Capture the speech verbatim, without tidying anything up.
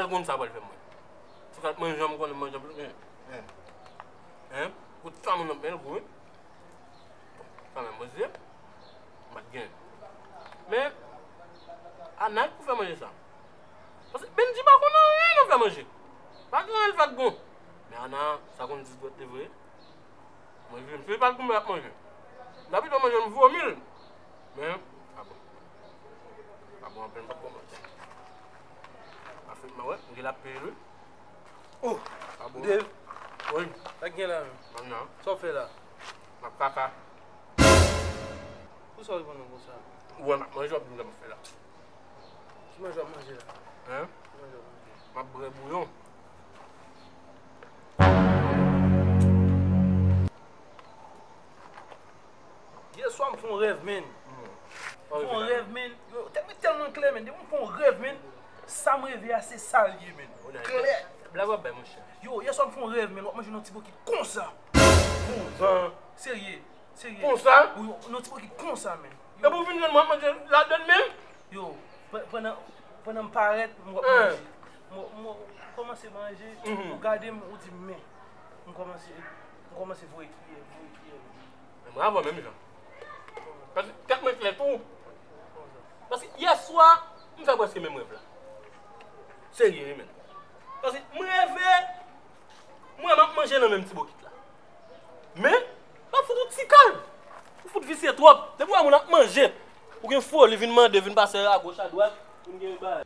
Konn sa pral fè mwen. Si w ka manje, m konnen manje anpil. Hein? Hein? Kout sa moun nan bèl gou, wi. Kanmenm, mwen se, m pa t gen. Men, Ana pou fè manje sa. Paske Bendji pa konn anyen nan fè manje. Pa gen anyen l fè k bon. Men Ana, sa konn dis dwèt li vre. Mwen jwe, m se pa l pou mwen ap manje. David ap manje, m vomi l. Men, pa bon. Pa bon anpil, m pa t bon manje. Afekman, wè, m gen l ap peye, wi. Oh, pa bon. Dave. Wi. Sa k gen la menm? Ban nan. Sa w fè la? M ap kaka. Pou sa w reponn mwen konsa? Ou wè m ap manje, w ap di m sa m ap fè la. Ki manje w ap manje la? Hein? Ki manje w ap manje? M ap bwè bouyon. Yèswa m fè yon rèv, men. M fè yon rèv, men. Yo, tèt mwen tèlman klè, men. Depi m fè yon rèv, men, sa m reve a, se sa l ye, men. Klè. Blag w ap bay, monchè. Yo, yèswa m fè yon rèv, men. W ap manje nan ti bokit konsa. Konsa? Serye, serye. Konsa? Wi, nan ti bokit konsa, men. Epi w vin jwenn mwen ap manje ladann menm? Yo, pandan, pandan m parèt, m wè w ap manje. M, m, m kòmanse manje, ou gade m, ou di m, men. M kòmanse, m kòmanse voye kriyè, voye kriyè. Men mwen avè w menm jan. Paske tèt mwen klè tou. Paske yèswa, m fè prèske menm rèv la. Serye, wi, men. Paske m reve, m wè m ap manje nan menm ti bokit la. Men, m ap fout ou ti kal. Ou fout visye twòp. Depi w wè moun ap manje, ou gen foli vin mande, vin pase agoch adwat, vin gen bagay.